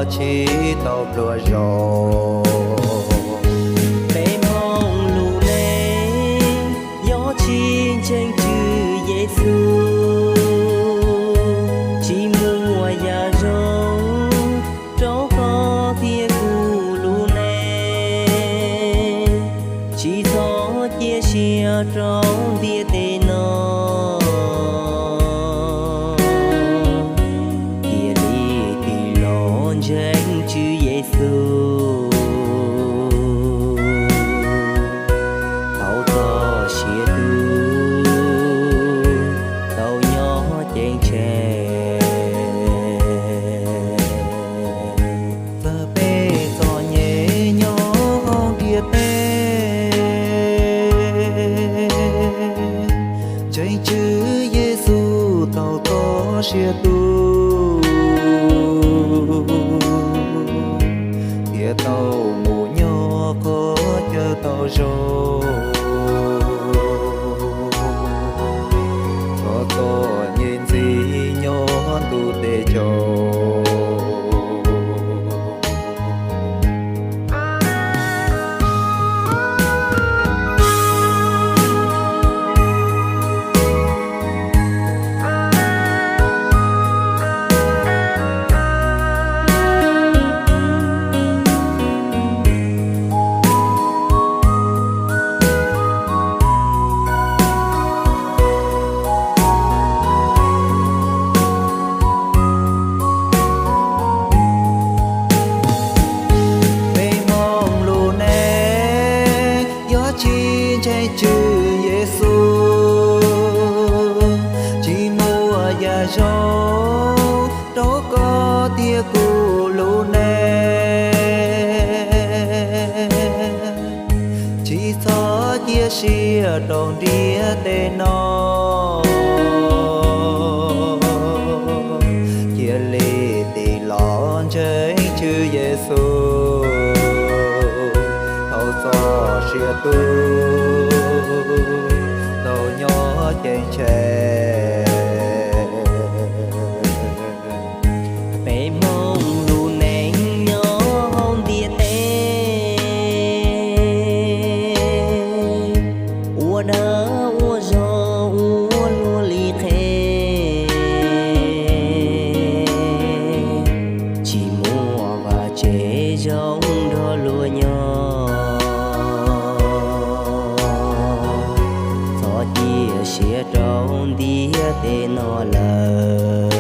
tsis tau pluag zog. Peb hmoob lub neej yog tsis ntseeg Tswv Yexus, tsis muaj yam zoo rau koj thiab kuv lub neej. Tsis txhob cia siab rau ntiaj teb no, cia li tig los ntseeg Tswv Yexus. Thaum txoj sia tu, tau nyob ceeb tsheej. Txawm peb txom nyem nyob hauv ntiaj teb, ntseeg Tswv Yexus tau txoj sia tu, thiaj tau mus nyob qhov chaw tau zoo. Txhob txom nyem ntxiv nyob ntuj teb chaws. Peb hmoob lub neej yog tsis ntseeg Tswv Yexus, tsis muaj yam zoo rau koj thiab kuv lub neej. Tsis txhob cia siab rau ntiaj teb no, cia li tig los ntseeg Tswv Yexus. Thaum txoj sia tu, tau nyob ceeb tsheej. Peb hmoob lub neej nyob hauv ntiaj teb, ua dag ua zog ua luaj li qheb, tsis muaj vaj tsev zoo nrog luag nyob. Txhob cia siab rau ntiaj teb no lawm.